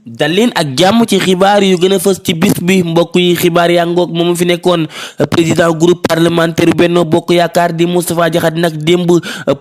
dal leen ak jàmm ci xibaar yu gën a fës ci bis bi mbokk yi xibaar yaa ngoog moom fi nekkoon président groupe parlementaire Benno Bokk Yaakaar di Moustapha Diakhaté nag démb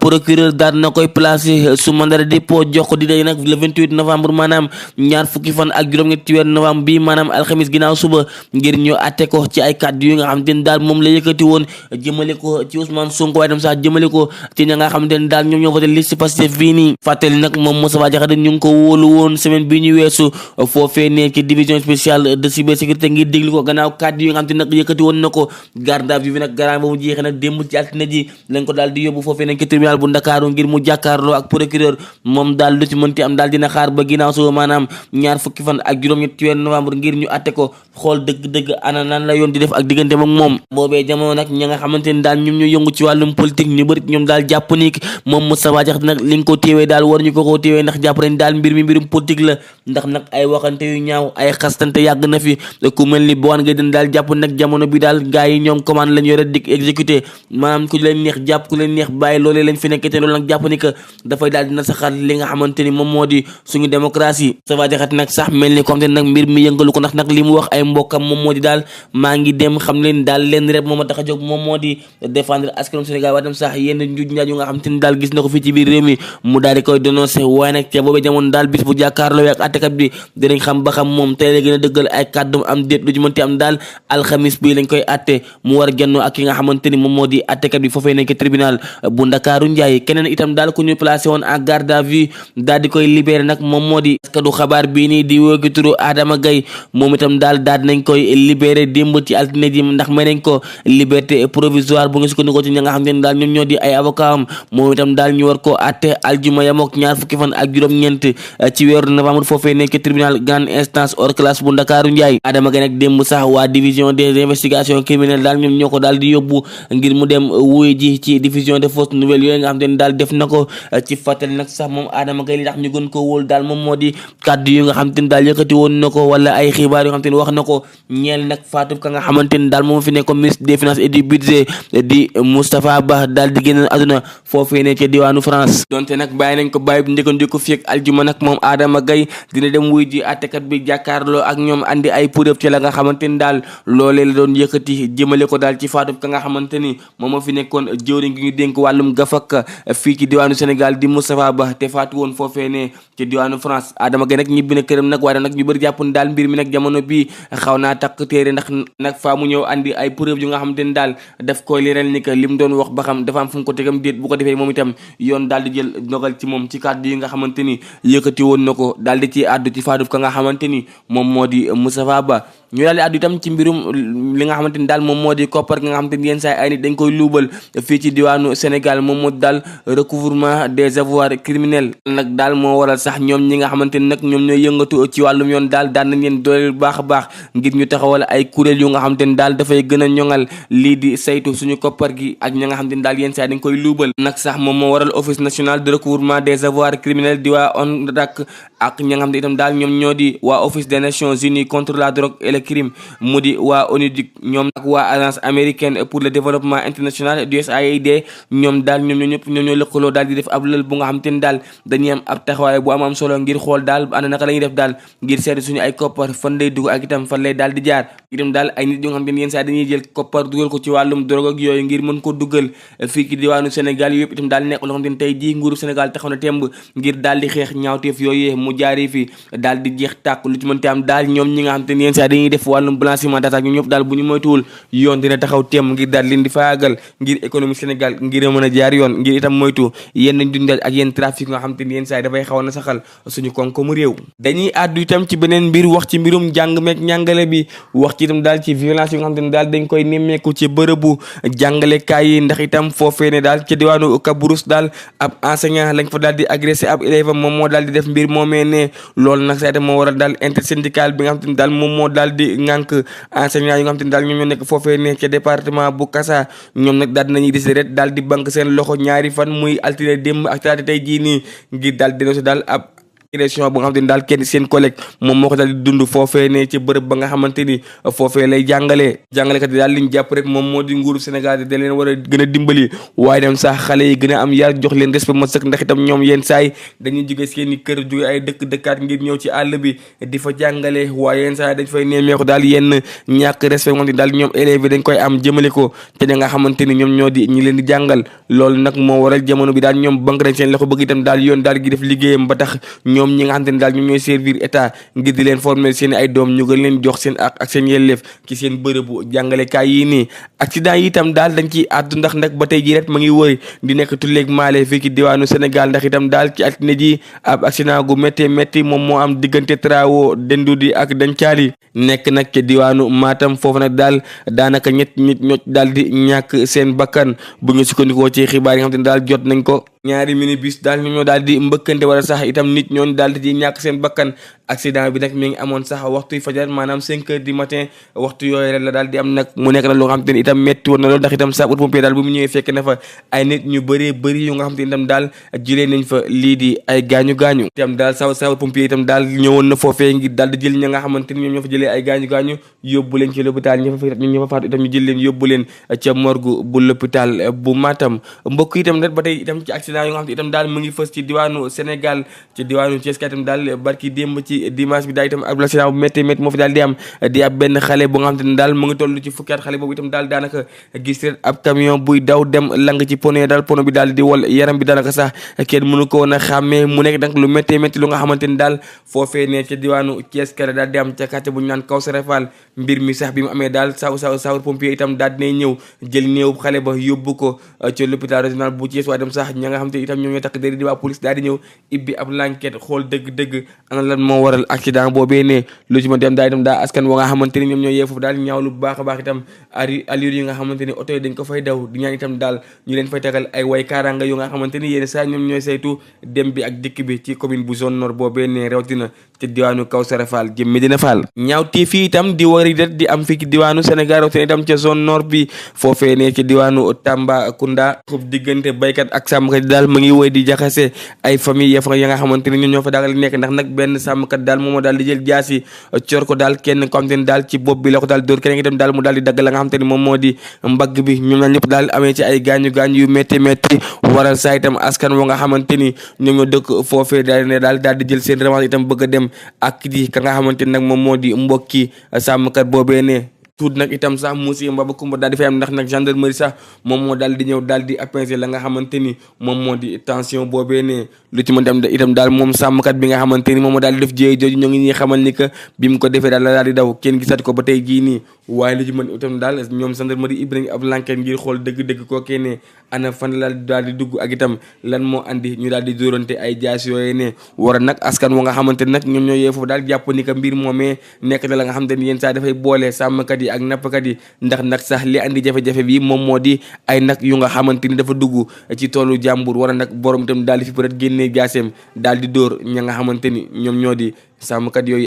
procureur daal na koy placé sous mandat de dépôt jox ko di day nag le 28 novembre maanaam ñaar fukki fan ak juróom-ñett ci weer novembre bi maanaam alxamis ginnaaw suba ngir ñu atte ko ci ay kàddu yu nga xam te ne daal moom la yëkkati woon jëmale ko ci Ousmane Sonko waaye dem sax jëmale ko ci ña nga xam te ne daal ñoom ñoo voté liste Pastef fii nii fàttali nag moom Moustapha Diakhaté ñu ngi ko wóolu woon semaine bi ñu weesu foofee ne ci division spéciale de cybersécurité ngir déglu ko gannaaw kàddu yi nga xam te nag yëkkati woon na ko garde à vue bi nag garant ba mu jeexee nag démb ci altine ji lañ ko daal di yóbbu foofee nañ ci tribunal bu Ndakaaru ngir mu jàkkaarloo ak procureur moom daal lu ci mënti am daal dina xaar ba ginnaaw suba maanaam ñaar fukki fan ak juróom-ñett ci weeru novembre ngir ñu atte ko xool dëgg-dëgg ana nan la yoon di def ak diggante ak moom boobee jamono nag ña nga xamante ni daal ñoom ñu yëngu ci wàllum politique ñu bëri ñoom daal jàpp ni moom Moustapha Diakhaté nag li nga ko téewee daal war ñu ko koo téewee ndax jàpp nañ daal mbir mi mbirum politique la ndax nag ay waxante yu ñaaw ay xastante yàgg na fi ku mel ni Bougane Gueye Dany daal jàpp nag jamono bi daal gars yi ñoom commande lañ yore dik exécuté maanaam ku leen neex jàpp ku leen neex bàyyi loolee lañ fi nekk te loolu nag jàpp ni que dafay daal dina saxal li nga xamante ni moom moo di suñu démocratie Moustapha Diakhaté nag sax mel ni comme te nag mbir mi yëngalu ko ndax nag li mu wax ay mbokkam moom moo di daal maa ngi dem xam leen daal leen rek moom a tax a jóg moom moo di défendre askanu Sénégal waaye tam sax yenn njuuj njaaj yu nga xamante ni daal gis na ko fii ci biir réew mi mu daal di koy dénoncé waaye nag ca boobee jamono daal bis bu jàkkaarloo ak attekat bi dinañ xam ba xam moom tey la gën a dëggal ay kàddum am déet lu ci mënti am daal alxamis bi lañ koy atte mu war a gennoo ak ki nga xamante ni moom moo di attekat bi foofee nekk tribunal bu Ndakaaru Njaay keneen itam daal ku ñu placé woon en garde à vue daal di koy libéré nag moom moo di askadu xabaar bii nii di woogi turu Adama Gaye moom itam daal nañ koy libéré démb ci altine ji ndax may nañ ko liberté provisoire bu nga sukkandikoo ci ña nga xamante ni daal ñoom ñoo di ay avocat am moom itam daal ñu war koo atte aljuma yamook ñaar fukki fan ak juróom-ñeent ci weeru novembre foofee nekk tribunal grande instance hors classe bu Ndakaaru Njaay Adama Gaye nag démb sax waa division des investigations criminelles daal ñoom ñoo ko daal di yóbbu ngir mu dem wuy ji ci diffusion de fausses nouvelles yooyu nga xam te ne daal def na ko ci fàttali nag sax moom Adama Gaye li tax ñu gën ko wóolu daal moom moo di kàddu yu nga xam te ne daal yëkkati woon na ko wala ay xibaar yu nga xam te ne wax na ko ñeel nag faatu ka nga xamante ne daal moom fi nekk ministre des finances et du budget di Moustapha Ba daal di génn àdduna foofee ne ca diwaanu France donte nag bàyyi nañ ko bàyyi bu njëkkandiku fi ak aljuma nag moom Adama Gaye dina dem wuy ji àttekat bi jàkkaarloo ak ñoom andi ay preuve ci la nga xamante ni daal loolee la doon yëkkati jëmale ko daal ci faatu ka nga xamante ni moom moo fi nekkoon jëwriñ gi ñu dénk wàllum gafak fii ci diwaanu Sénégal di Moustapha Ba te faatu woon foofee ne ci diwaanu France Adama Gaye nag ñibbi na këram nag waaye nag ñu bëri jàpp ni daal mbir mi nag jamono bi xaw naa takk téere ndax nag faa mu ñëw andi ay preuve yu nga xamante ni daal daf koy leeral ni que lim doon wax ba xam dafa am fu mu ko tegam déet bu ko defee moom itam yoon daal di jël dogal ci moom ci kàddu yi nga xamante ni yëkkati woon na ko daal di ci àddu ci faatu ka nga xamante ni moom moo di Moustapha Ba ñu daal di àddu itam ci mbirum li nga xamante ni daal moom moo di koppar nga xamante ni yenn saa ay nit dañ koy luubal fii ci diwaanu Sénégal moom moo di daal recouvrement des avoirs criminels nag daal moo waral sax ñoom ñi nga xamante ni nag ñoom ñooy yëngatu ci wàllum yoon daal daan nañ leen dooleel bu baax a baax ngir ñu taxawal ay kuréel yu nga xamante ni daal dafay gën a ñoŋal lii di saytu suñu koppar gi ak ñi nga xamante ni daal yenn saa dañ koy luubal nag sax moom moo waral office national de recouvrement des avoirs criminels di waa ONRAC ak ñi nga xamante itam daal ñoom ñoo di waa office des nations unies contre la drogue et le crime mu di waa ONUDIC ñoom ak waa agence américaine pour le développement international du USAID ñoom daal ñoom ñoo lëkkaloo daal di def ab lël bu nga xamante ni daal dañuy am ab taxawaay bu am solo ngir xool daal ana naka la ñuy def daal ngir seetlu suñu ay koppar fan lay dugg ak itam fan lay daal di jaar itam daal ay nit yu nga xamante ni yenn saa dañuy jël koppar dugal ko ci wàllum drogue ak yooyu ngir mën ko duggal fii ci diwaanu Sénégal yëpp itam daal nekk loo xamante ni tey jii nguuru Sénégal taxaw na temb ngir daal di xeex ñaawteef yooyu mu jaaree fi daal di jeex tàkk lu ci mënti am daal ñoom ñi nga xamante ni yenn saa dañuy def wàllum blanchiment d'argent ñu ñëpp daal bu ñu moytuwul yoon dina taxaw temb ngir daal leen di faagal ngir économie Sénégal ngir mën a jaar yoon ngir itam moytu yenn dundal ak yenn trafic nga xamante ni yenn saa dafay xaw na saxal suñu koom-koomu réew dañuy àddu itam ci beneen mbir wax ci mbirum jàng meek njàngale bi wax ci itam daal ci violence yi nga xamante ni daal dañ koy nemmeeku ci bërëbu jàngalekaay yi ndax itam foofee ne daal ci diwaanu Kabrousse daal ab enseignant lañ fa daal di agressé ab élève moom moo daal di def mbir moomee ne loolu nag saa moo waral daal intersyndical bi nga xamante ni daal moom moo daal di ŋànk enseignant yi nga xamante ni daal ñoom ñoo nekk foofee ne ca département bu Kassa ñoom nag daal dinañuy décider rek daal di banque seen loxo ñaari fan muy altine démb ak talaata tey jii nii ngir daal dénoncé daal ab agression bu nga xamante ni daal kenn seen collègue moom moo ko daal di dund foofee ne ci bërëb ba nga xamante ni foofee lay jàngalekat yi daal liñ jàpp rek moom moo di nguuru Sénégal da leen war a gën a dimbali waaye dem sax xale yi gën a am yar jox leen respect ma sëkk ndax itam ñoom yenn saay dañuy jóge seen i kër jóge ay dëkkaat ngir ñëw ci àll bi di fa jàngale waaye yenn saay dañ fay nemmeeku daal yenn ñàkk respect moom daal ñoom élèves yi dañ koy am jëmale ko te ña nga xamante ni ñoom ñoo di ñi leen di jàngal loolu nag moo waral jamono bi daal ñoom banque dañ seen loxo bëgg itam daal yoon daal gi def liggéeyam ba tax ñoom ñi nga xamante ni daal ñoom ñooy servir état ngir di leen former seen ay doom ñu gën leen jox seen ak seen yelleef ci seen bërëbu jàngalekaay yi nii accident yi itam daal dañ ciy àddu ndax nag ba tey jii rek ma ngi wëy di nekk tulleeg maale fii ci diwaanu Sénégal ndax itam daal ci altine ji ab accident gu métti moom moo am diggante Trao Dendudi ak Dancali nekk nag ci diwaanu Matam foofu nag daal daanaka ñett nit ñoo daal di ñàkk seen bakkan bu ñu sukkandikoo ci xibaar yi nga xam te ne daal jot nañ ko ñaari minibus daal ñoom ñoo daal di mbëkkante wala sax itam nit ñoon daal di ñàkk seen bakkan accident bi nag mi ngi amoon sax waxtuy fajar maanaam 5 heures du matin waxtu yooyu rek la daal di am nag mu nekk na loo nga xam te ne itam métti woon na loolu ndax itam sapeur pompier daal bu mu ñëwee fekk na fa ay nit ñu bëri yu nga xam te ne itam daal jëlee nañ fa lii di ay gaañu itam daal sapeur pompier itam daal ñëwoon na foofee ngir daal di jël ña nga xamante ni ñoom ñoo fa jëlee ay gaañu yóbbu leen ci l'hôpital ñi fa faatu itam ñu jël leen yóbbu leen ca morgue bu l'hôpital bu Matam mbokk itam nag ba tey itam ci accident yu nga xam te itam daal mu ngi fës ci diwaanu Sénégal ci diwaanu Thiès itam daal barki démb ci dimanche bi daal itam ab accident bu métti moo fi daal di am di ab benn xale bu nga xam te ne daal mu ngi toll ci fukki at xale boobu itam daal daanaka gis leen ab camion buy daw dem lang ci pono daal pono bi daal di wol yaram bi daanaka sax kenn mënu ko woon a xàmmee mu nekk nag lu métti lu nga xamante ni daal foofee ne ca diwaanu Thiès kala daal di am ca quartier bu ñu naan Kawsara Fall mbir mi sax bi mu amee daal sapeur pompier itam daal dinay ñëw jël néew xale ba yóbbu ko ca l'hôpital régional bu Thiès waaye dem sax ña nga xamante ni itam ñoom ñoo takk déri di waa police daal di ñëw ibbi ab l'enquête xool dëgg-dëgg ana lan moo waral accident boobee ne lu ci ma dem daal itam daal askan wa nga xamante ni ñoom ñoo yee foofu daal ñaawlu bu baax a baax itam allure yi nga xamante ni oto yi dañ ko fay daw di ñaan itam daal ñu leen fay tegal ay way kaaranga yu nga xamante ni yéen saa ñoom ñooy saytu dem bi ak dikk bi ci commune bu zone nord boobee ne rawatina ci diwaanu Kawsara Fall jëm Medina Fall ñaawtee fii itam di wari det di am fii ci diwaanu Sénégal rawatina itam ca zone nord bi foofee ne ci diwaanu Tambacounda xub diggante baykat ak sàmmkat daal mu ngi woy di jaxase ay famille ya nga xamante ni ñoom ñoo fa daal nekk ndax nag benn sàmmkat daal moom daal di jël jaasi cor ko daal kenn ko xamante ni daal ci bopp bi la ko daal dóor keneen itam daal mu daal di dagg la nga xamante ni moom moo di mbagg bi ñoom ñaar ñëpp daal amee ci ay gaañu yu métti waral saa itam askan wo nga xamante ni ñoom ñoo dëkk foofee daal ne daal di jël seen revanche itam bëgg a dem ak di ka nga xamante ni nag moom moo di mbokki sàmmkat boobee ne tuut nag itam sax muusi mbaba kumba daal di fay am ndax nag gendarmerie sax moom moo daal di ñëw daal di apaiser la nga xamante ni moom moo di tension boobee ne lu ci mën dem itam daal moom sàmmkat bi nga xamante ni moom moo daal di def jéey jooju ñoo ngi ñuy xamal ni que bi mu ko defee daal la daal di daw kenn gisat ko ba tey jii nii waaye lu ci mën itam daal ñoom gendarmerie Ibrahima ab l'enquête ngir xool dëgg-dëgg kookee ne ana fan la daal di dugg ak itam lan moo andi ñu daal di dóorante ay jaas yooyu ne war a nag askan wa nga xamante ni nag ñoom ñoo yee foofu daal jàpp ni que mbir moomee nekk na la nga xamante ni yenn saa dafay boole sàmmkat yi ak nappkat yi ndax nag sax li andi jafe-jafe bi moom moo di ay nag yu nga xamante ni dafa dugg ci toolu jàmbur war a nag borom itam daal di fi peut-être génnee jaaseem daal di dóor ña nga xamante ni ñoom ñoo di sàmmkat yooyu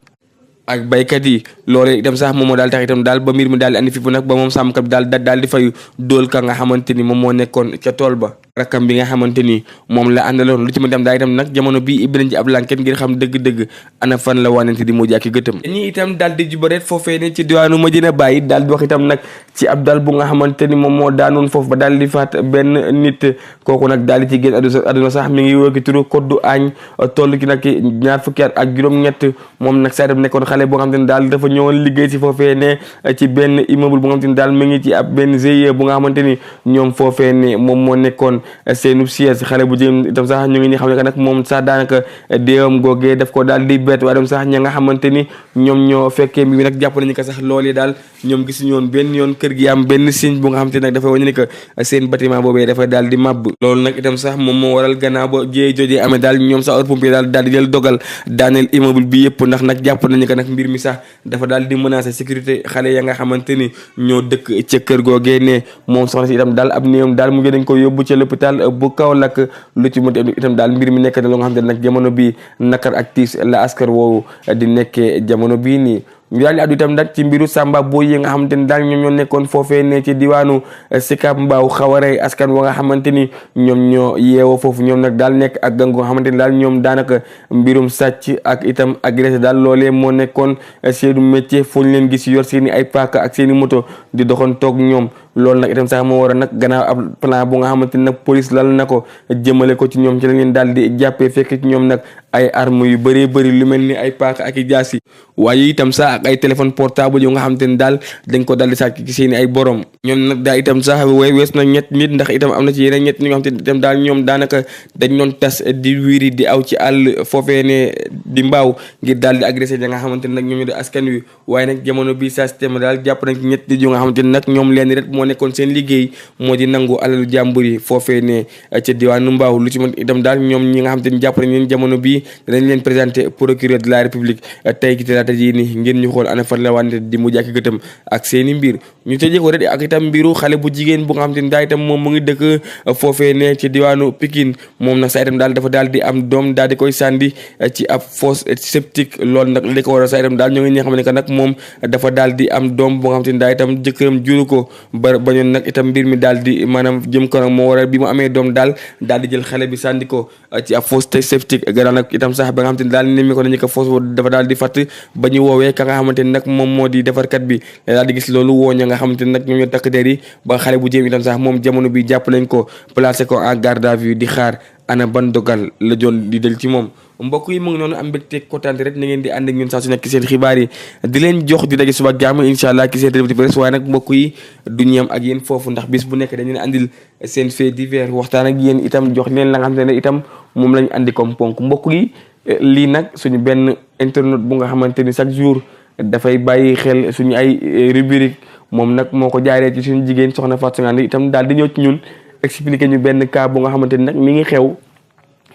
ak baykat yi loolu itam sax moom moo daal tax itam daal ba mbir mi daal di andi fipp nag ba moom sàmmkat bi daal di fayu dóol ka nga xamante ni moom moo nekkoon ca tool ba rakkam bi nga xamante ni moom la àndaloon lu ci mën dem daal itam nag jamono bii ibbi nañ ci ab l'enquête ngir xam dëgg-dëgg ana fan la wanante di mu jàkki gëtëm ñi itam daal di jubareet foofee ne ci diwaanu Medina Baye daal di wax itam nag ci ab dal bu nga xamante ni moom moo daanoon foofu ba daal di faat benn nit kooku nag daal di ci génn àdduna sax mi ngi wëkki turu koddu aañ toll ki nag ñaar fukki at ak juróom-ñett moom nag saa dem nekkoon xale boo nga xamante ni daal dafa ñëwoon liggéey si foofee ne ci benn immeuble bu nga xamante ni daal mi ngi ci ab benn GIE bu nga xamante ni ñoom foofee ne moom moo nekkoon seenu siège xale bu jëm itam sax ñu ngi ni xam ne que nag moom sax daanaka déewam googee daf ko daal di bett waaye dem sax ña nga xamante ni ñoom ñoo fekkee mi nag jàpp nañu ko sax loolu daal ñoom gisuñu woon benn yoon kër gi am benn signe bu nga xamante ni nag dafay wane ni que seen bâtiment boobee dafay daal di màbb loolu nag itam sax moom moo waral gannaaw ba jiyee jojee amee daal ñoom sax heure pompier daal di jël dogal daaneel immeuble bi yëpp ndax nag jàpp nañu que nag mbir mi sax dafa daal di menacer sécurité xale ya nga xamante ni ñoo dëkk ca kër googee ne moom soxna si itam daal ab néewam daal mujj nañ ko yóbbu ca l'hôpital bu Kaolack lu ci mën itam daal mbir mi nekk na lu nga xam ne nag jamono bi nakar ak tiis la askar woowu di nekkee jamono bii nii ñu daal di addu itam nag ci mbiru Samba Boy yi nga xamante ni daal ñoom ñoo nekkoon foofee ne ci diwaanu Sicap Mbao xaw a rey askan wa nga xamante ni ñoom ñoo yeewoo foofu. ñoom nag daal nekk ak gang nga xamante ni daal ñoom daanaka mbirum sàcc ak itam agressé daal loolee moo nekkoon seenu métier. foo ñu leen gis yor seeni ay paaka ak seeni moto di doxoon toog ñoom. loolu nag itam sax moo war a nag gannaaw ab plan bu nga xamante ni nag police lal na ko jëmale ko ci ñoom ci la leen daal di jàppee fekk ci ñoom nag ay armes yu bëree bëri lu mel ni ay paaka ak i jaasi waaye itam sax ak ay téléphone portable yu nga xamante ni daal dañ ko daal di sàcc ci seeni ay borom. ñoom nag daal itam sax wees na ñett nit ndax itam am na ci yeneen ñett ñi nga xamante ni itam daal ñoom daanaka dañ doon tas di wiiri di aw ci àll foofee ne di mbaaw ngir daal di agressé ñi nga xamante ni nag ñoom ñu di askan wi. waaye nag jamono bi sa système daal jàpp nañ ci ñett nit yu nga xamante ni nag ñoom leen rek moo nekkoon seen liggéey moo di nangu alalu jàmbur yi foofee ne ca diwaanu mbaaw. lu ci mën itam daal ñoom ñi nga xamante ni jàpp nañ leen jamono bi danañ leen présenté procureur de la république tey ki talaata ji ni ngeen ñu xool ana fan la wante di mu jàkki gëtëm ak seeni mbir. ñu tëjee ko rek ak itam mbiru xale bu jigéen bu nga xamante ni daal itam moom mu ngi dëkk foofee ne ci diwaanu Pikine. moom nag sa itam daal dafa daal di am doom daal di koy sànni ci ab fosse septique. loolu nag li ko war a sa itam daal ñoo ngi ñi nga xam ne que nag moom dafa daal di am doom bu nga xamante ni daal itam jëkkëram juru ko ba bañoon nag itam mbir mi daal di maanaam jëm ko nag moo waral bi mu amee doom daal di jël xale bi sànni ko ci ab fosse septique. gannaaw nag itam sax ba nga xamante ni daal ni mi ko nañu ko fosse dafa daal di fatt ba ñu woowee ka nga xamante ni nag moom moo di defarkat bi daal di gis loolu woo ña nga xamante ni nag ñoom ñoo takk der yi ba xale bu jéem itam sax moom jamono bi jàpp nañ ko placé ko en garde à vue di xaar ana ban dogal la joon di del ci moom. mbokk yi mu ngi noonu am mbégte kontaan rek na ngeen di ànd ak ñun saa su nekk seen xibaar yi di leen jox di daje suba ak jàmm incha allah ki seen revue de presse. waaye nag mbokk yi du ñu yem ak yéen foofu ndax bis bu nekk dañu leen andil seen fait divers waxtaan ak yéen itam jox leen la nga xamante ne itam moom lañ andi comme ponk. mbokk yi lii nag suñu benn internet bu nga xamante ni chaque jour dafay bàyyi xel suñu ay rubrique moom nag moo ko jaaree ci suñu jigéen soxna Fatou Sangane itam daal di ñëw ci ñun expliquer ñu benn cas bu nga xamante ni nag mi ngi xew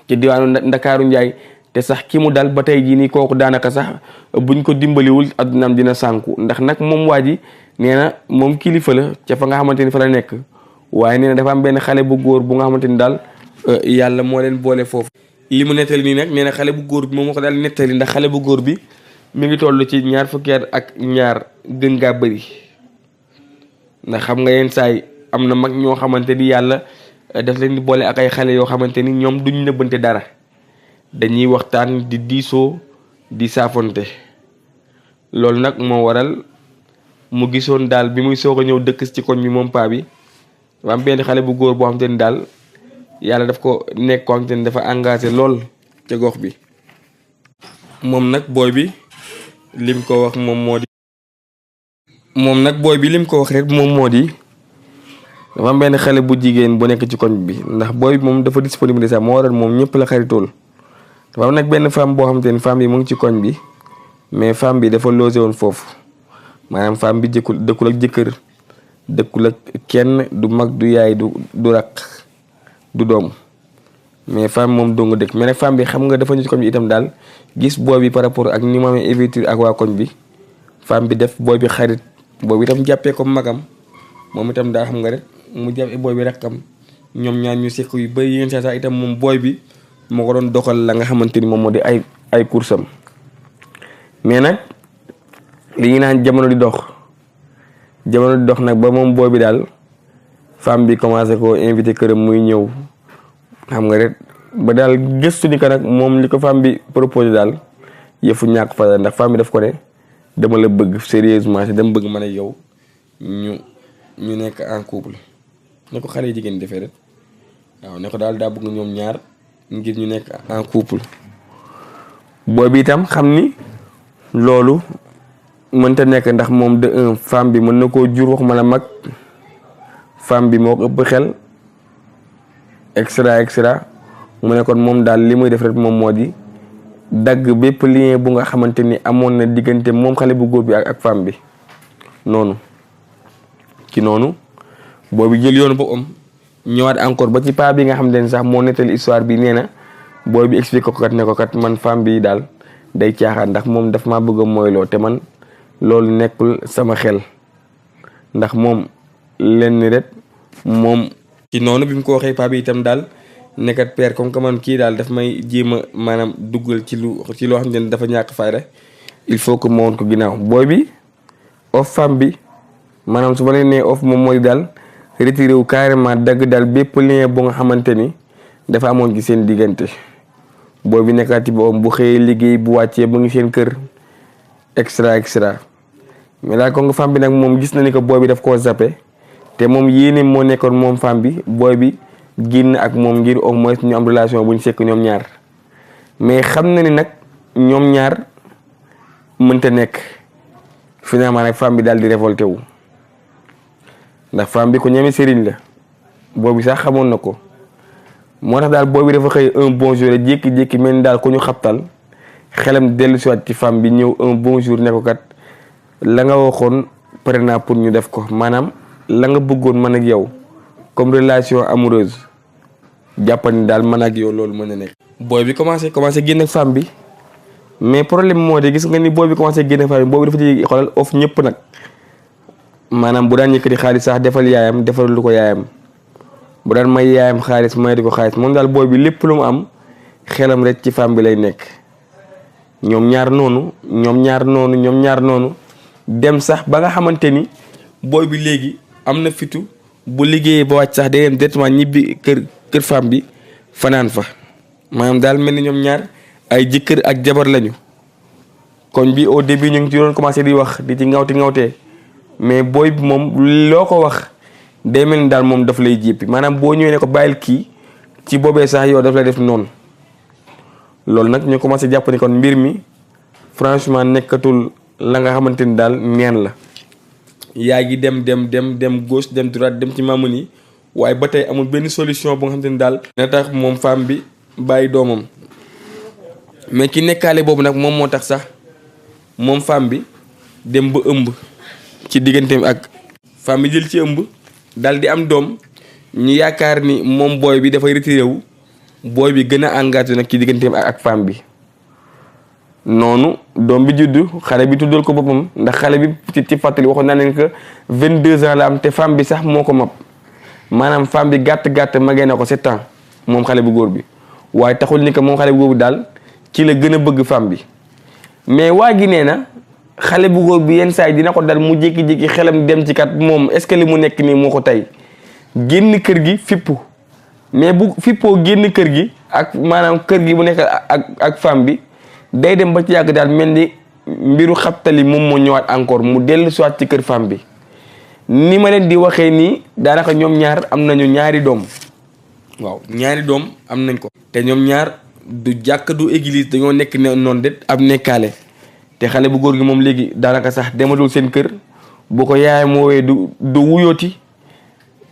ci diwaanu Ndakaaru Njaay te sax ki mu dal ba tey jii nii kooku daanaka sax buñ ko dimbaliwul addunaam dina sànku. ndax nag moom waa ji nee na moom kilifa la ca fa nga xamante ni fa la nekk waaye nee na dafa am benn xale bu góor bu nga xamante ni daal yàlla moo leen boole foofu. li mu nettali nii nag nee na xale bu góor bi moom moo ko daal nettali ndax xale bu góor bi mi ngi toll ci 2 fukki at ak ñaar gën ngaa bëri ndax xam nga yenn saay am na mag ñoo xamante ni yàlla daf leen di boole ak ay xale yoo xamante ni ñoom duñ nëbbante dara dañuy waxtaan di diisoo di saafonte. loolu nag moo waral mu gisoon daal bi muy soog a ñëw dëkk ci koñ bi moom paa bi dafa am benn xale bu góor boo xamante ni daal yàlla daf ko nekk koo xamante ni dafa engagé lool ca gox bi. moom nag booy bi lim ko wax moom moo di dafa am benn xale bu jigéen bu nekk ci koñ bi ndax booy bi moom dafa disponible sax moo waral moom ñëpp la xaritool. dafa am nag benn femme boo xamante ni femme bi mu ngi ci koñ bi mais femme bi dafa logé woon foofu maanaam femme bi dëkkul ak jëkkër dëkkul ak kenn du mag du yaay du rakk du doom mais femme moom dong dëkk. mais nag femme bi xam nga dafa ñu ci koñ bi itam daal gis booy bi par rapport ak ni mu amee ouverture ak waa koñ bi femme bi def booy bi xarit booy bi itam jàppee ko magam moom itam daa xam nga rek mu jàppee booy bi rakkam ñoom ñaar ñu sekk yu bëri yenn saa sax itam moom booy bi moo ko doon doxal la nga xamante ni moom moo di ay kursam. mais nag li ñu naan jamono di dox nag ba moom booy bi daal femme bi commencé ko invité këram muy ñëw xam nga rek ba daal gëstu ni ko nag moom li ko femme bi proposé daal yëfu ñàkk fa ndax femme bi daf ko ne dama la bëgg sérieusement te dama bëgg man ak yow ñu nekk en couple ne ko xale jigéen defee rek waaw ne ko daal daa bëgg ñoom ñaar ngir ñu nekk en couple. booy bi itam xam ni loolu mënta nekk ndax moom de un femme bi mën na koo jur wax ma la mag femme bi moo ko ëpp xel extra mu ne kon moom daal li muy def rek moom moo di dagg bépp lien bu nga xamante ni amoon na diggante moom xale bu góor bi ak femme bi noonu boobu jël yoonu boppam ñëwaat encore ba ci paa bi nga xamante ni sax moo nettali histoire bi nee na booy bi expliqué ko kat ne ko kat man femme bi daal day caaxaan ndax moom daf maa bëgg a mooyloo te man loolu nekkul sama xel ndax moom lenn rek moom ci noonu bi mu ko waxee paa bi itam daal nekkat père comme que man kii daal daf may jéem a maanaam duggal ci loo xam ne dafa ñàkk fayda il faut que ma woon ko ginnaaw booy bi off femme bi maanaam su ma leen nee off moom mooy daal retiré wu carrément dagg daal bépp lien bu nga xamante ni dafa amoon ci seen diggante booy bi nekkaat ci boppam bu xëyee liggéey bu wàccee mu ngi seen kër extra mais daal ko nga femme bi nag moom gis na ni que booy bi daf koo zappé te moom yéene moo nekkoon moom femme bi booy bi génn ak moom ngir au moins ñu am relation bu ñu sekk ñoom ñaar mais xam na ni nag ñoom ñaar mënta nekk finalement nag femme bi daal di révolté wu ndax femme bi ko ñeme sëriñ la booy bi sax xamoon na ko moo tax daal booy bi dafa xëy un bon jour jékki-jékki mel ni daal ku ñu xabtal xelam dellu siwaat ci femme bi ñëw un bon jour ne ko kat la nga waxoon pare naa pour ñu def ko maanaam la nga bëggoon man ak yow comme relation amoureuse jàppal ni daal man ak yow loolu mën na nekk. booy bi commencé génn ak femme bi mais problème moo de gis nga ni booy bi commencé génn ak femme bi booy bi dafa ci xoolal off ñëpp nag maanaam bu daan yëkkati xaalis sax defal yaayam defal lu ko yaayam bu daan may yaayam xaalis may di ko xaalis moom daal booy bi lépp lu mu am xelam rek ci femme bi lay nekk ñoom ñaar noonu. dem sax ba nga xamante ni booy bi léegi am na fitu bu liggéeyee ba wàcc sax day dem directement ñibbi kër femme bi fanaan fa maanaam daal mel ni ñoom ñaar ay jëkkër ak jabar lañu. kon bi au début ñu ngi ci doon commencé di wax di ci ngawtee mais booy bi moom loo ko wax day mel ni daal moom daf lay jéppi maanaam boo ñëwee ne ko bàyyil kii ci boobee sax yow daf lay def noonu loolu nag ñu commencé jàpp ni kon mbir mi franchement nekkatul. la nga xamante ni daal neen la yaa ngi dem gauche dem droite dem ci maamu ni waaye ba tey amul benn solution bu nga xamante ni daal na tax moom femme bi bàyyi doomam mais ki nekkaale boobu nag moom moo tax sax moom femme bi dem ba ëmb ci digganteem ak femme bi jël ci ëmb daal di am doom ñu yaakaar ni moom booy bi dafay retiré wu booy bi gën a engagé nag ci digganteem ak femme bi noonu doom bi juddu xale bi tuddal ko boppam ndax xale bi ci fàttali waxoon naa leen que 22 ans la am te femme bi sax moo ko mab maanaam femme bi gàtt magee na ko 7 ans moom xale bu góor bi waaye taxul ni que moom xale bu góor bi daal ci la gën a bëgg femme bi mais waa gi nee na xale bu góor bi yenn saa yi dina ko dal mu jékki-jékki xelam dem ci kat moom est-ce que li mu nekk nii moo ko tey génn kër gi fippu mais bu fippoo génn kër gi ak maanaam kër gi bu nekk ak femme bi day dem ba ci yàgg daal mel ni mbiru xabtali moom moo ñëwaat encore mu dellu siwaat ci kër femme bi ni ma leen di waxee nii daanaka ñoom ñaar am nañu ñaari doom waaw ñaari doom am nañ ko te ñoom ñaar du jàkk du église dañoo nekk ne noonu de ab nekkaale te xale bu góor gi moom léegi daanaka sax dematul seen kër bu ko yaayam woowee du wuyooti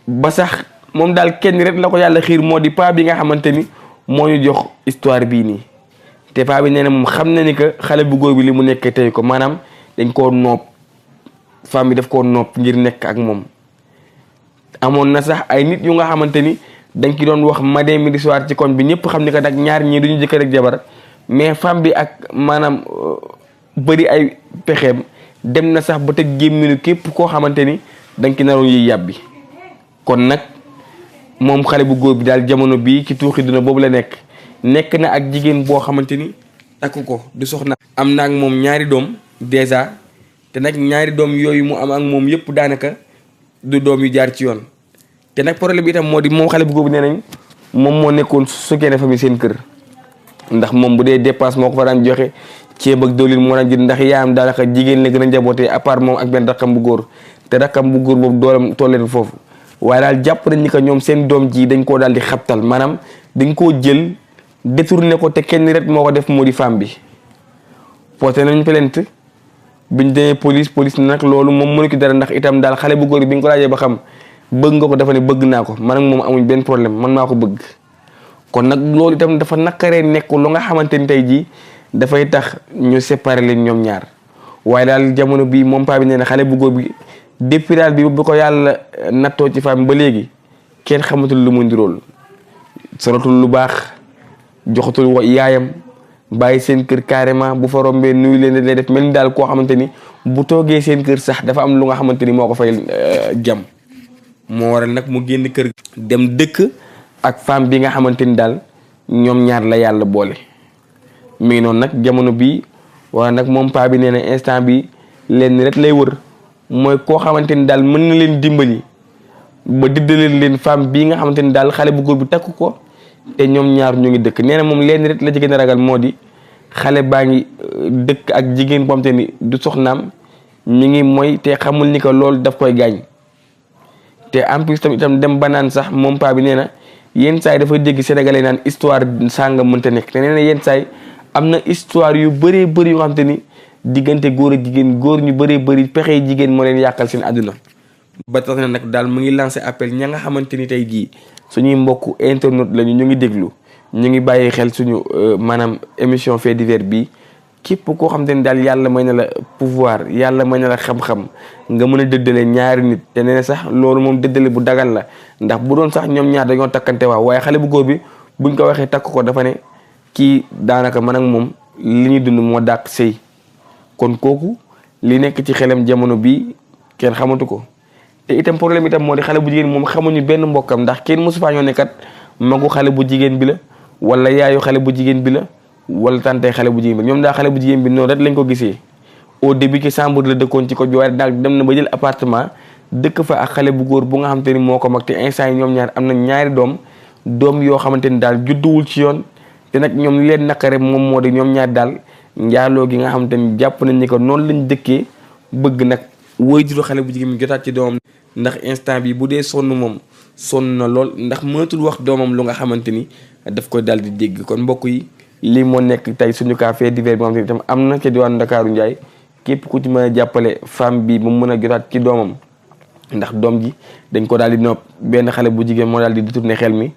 ba sax moom daal kenn rek la ko yàlla xiir moo di paa bi nga xamante ni moo ñu jox histoire bii nii te paa bi nee na moom xam na ni que xale bu góor bi li mu nekkee tey ko maanaam dañ koo nopp femme bi daf koo nopp ngir nekk ak moom amoon na sax ay nit yu nga xamante ni dañ ki doon wax madame mi di soir ci koñ bi ñëpp xam ni que nag ñaar ñii duñu jëkkër ak jabar mais femme bi ak maanaam bëri ay pexeem dem na sax ba tëj gémminu képp koo xamante ni dañ ki naroon yiy yàbbi kon nag moom xale bu góor bi daal jamono bii ci tuuxi dina boobu la nekk na ak jigéen boo xamante ni takku ko du soxna am na ak moom ñaari doom déjà te nag ñaari doom yooyu mu am ak moom yëpp daanaka du doom yu jaar ci yoon te nag problème bi itam moo di moom xale bu góor bi nee nañ moom moo nekkoon soutien de famille seen kër ndax moom bu dee dépense moo ko fa daan joxe ceeb ak diwlin moo daan jënd ndax yaayam daanaka jigéen la gën a njabootee à part moom ak benn rakkam bu góor te rakkam bu góor boobu doolam tolleen foofu waaye daal jàpp nañ ni que ñoom seen doom ji dañ koo daal di xabtal maanaam dañ koo jël détourné ko te kenn rek moo ko def moo di femme bi porté nañ plainte biñ demee police nag loolu moom mënu ki dara ndax itam daal xale bu góor bi nga ko laajee ba xam bëgg nga ko dafa ne bëgg naa ko man ak moom amuñ benn problème man maa ko bëgg kon nag loolu itam dafa naqaree nekk lu nga xamante ni tey jii dafay tax ñu séparer leen ñoom ñaar waaye daal jamono bii moom paa bi nee na xale bu góor bi depuis daal bi bu ko yàlla nattoo ci femme ba léegi kenn xamatul lu mu ndirool solotul lu baax joxatul yaayam bàyyi seen kër carrément bu fa rombee nuyu leen lay def mel ni daal koo xamante ni bu toogee seen kër sax dafa am lu nga xamante ni moo ko fay jam moo waral nag mu génn kër dem dëkk ak femme bi nga xamante ni daal ñoom ñaar la yàlla boole mi ngi noonu nag jamono bii waaye nag moom paa bi nee na instant bi leen rek lay wër mooy koo xamante ni daal mën na leen dimbali ba diddaleen leen femme bii nga xamante ni daal xale bu góor bi takku ko te ñoom ñaar ñu ngi dëkk. nee na moom leen rek la ci gën a ragal moo di xale baa ngi dëkk ak jigéen boo xamante ni du soxnaam mi ngi mooy te xamul ni ko loolu daf koy gaañ. te en plus tamit itam dem ba naan sax moom paa bi nee na yenn saa yi dafa dégg sénégalais naan histoire sànga mënta nekk te nee na yenn saa yi am na histoire yu bëree bëri yoo xam te ni diggante góor ak jigéen góor ñu bëree bëri pexe jigéen moo leen yàqal seen àdduna. ba tax na nag daal mu ngi lancé appel ña nga xamante ni tey jii suñuy mbokk internet lañu ñu ngi déglu ñu ngi bàyyi xel suñu maanaam émission fait divers bi képp koo xam te ni daal yàlla may na la pouvoir yàlla may na la xam-xam nga mën a dëddale ñaari nit te nee na sax loolu moom dëddale bu dagan la ndax bu doon sax ñoom ñaar dañoo takkante waaw waaye xale bu góor bi buñ ko waxee takk ko dafa ne kii daanaka man ak moom li ñuy dund moo dàq sëy kon kooku li nekk ci xelam jamono bii kenn xamatu ko. te itam problème itam moo di xale bu jigéen moom xamuñu benn mbokkam ndax kenn mosu faa ñoo ne kat magu xale bu jigéen bi la wala yaayu xale bu jigéen bi la wala tante xale bu jigéen bi ñoom daal xale bu jigéen bi noonu rek lañ ko gisee. au début ci chambre la dëkkoon ci ko bi waaye daal dem na ba jël appartement dëkk fa ak xale bu góor bu nga xamante ni moo ko mag te instant yi ñoom ñaar am na ñaari doom yoo xamante ni daal judduwul ci yoon te nag ñoom li leen naqare moom moo di ñoom ñaar daal njaaloo gi nga xamante ni jàpp nañ ni ko noonu lañ dëkkee bëgg nag waajuru xale bu jigéen bi jotaat ci doomam. ndax instant bi bu dee sonn moom sonn na lool ndax mënatul wax doomam lu nga xamante ni daf koy daal di dégg. kon mbokk yi lii moo nekk tey suñu cas fait divers bi nga xamante ni itam am na ca diwaanu Ndakaaru Njaay képp ku ci mën a jàppale femme bi mu mën a jotaat ci doomam ndax doom ji dañ ko daal di nopp benn xale bu jigéen moo daal di détourné xel mi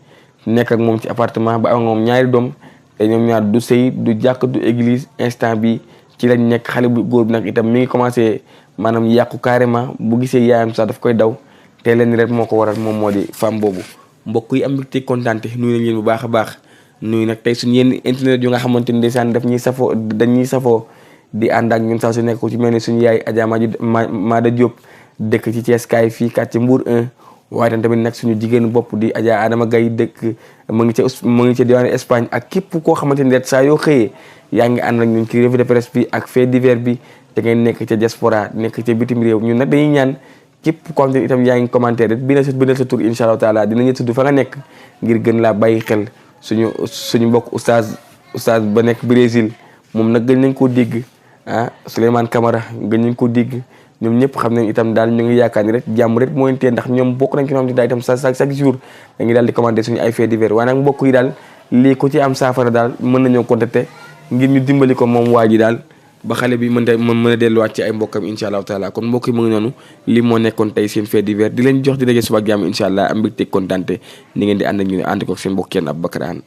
nekk ak moom ci appartement ba am moom ñaari doom te ñoom ñaar du sëy du jàkk du église instant bi ci lañ nekk. xale bu góor bi nag itam mi ngi commencé maanaam yàqu carrément bu gisee yaayam sax daf koy daw te leen rek moo ko waral moom moo di femme boobu. mbokk yi am mbégte kontaante nuyu nañ leen bu baax a baax nuyu nag tey suñu yenn internet yu nga xamante ni ndeysaan daf ñuy safoo dañuy safoo di ànd ak ñun saa su nekk ci mel ni suñu yaay Adja Mada Diop dëkk ci Thiès kaay fii quartier Mbour 1 waaye tamit nag suñu jigéenu bopp di Adja Adama Gaye dëkk mu ngi ca diwaanu Espagne ak képp koo xamante ni saa yoo xëyee yaa ngi ànd ak ñun ci revue de presse bi ak fait divers bi te ngeen nekk ca diaspora nekk ca bitim réew ñun nag dañuy ñaan képp koo xam ne itam yaa ngi commentaire rek bindal sa tur incha allah taala dinañu tudd fa nga nekk ngir gën laa bàyyi xel suñu mbokk oustaz ba nekk Brésil moom nag gën nañ koo dégg Souleymane Camara gën nañ koo dégg ñoom ñëpp xam nañ itam daal ñu ngi yaakaar ni rek jàmm rek moo leen tee ndax ñoom bokk nañ ci ñoom daal itam chaque jour dañuy daal di commenter suñu ay fait divers waaye nag mbokk yi daal lii ku ci am saafara daal mën nañoo contacter ngir ñu dimbali ko moom waa ji daal ba xale bi mën a delluwaat ci ay mbokkam incha allahu taala. kon mbokk yi mu ngi noonu lii moo nekkoon tey seen fait divers di leen jox di daje suba ak jàmm incha allah am mbégte kontante ni ngeen di ànd ak ñu ne ànd ko seen mbokk kenn Aboubacar Anne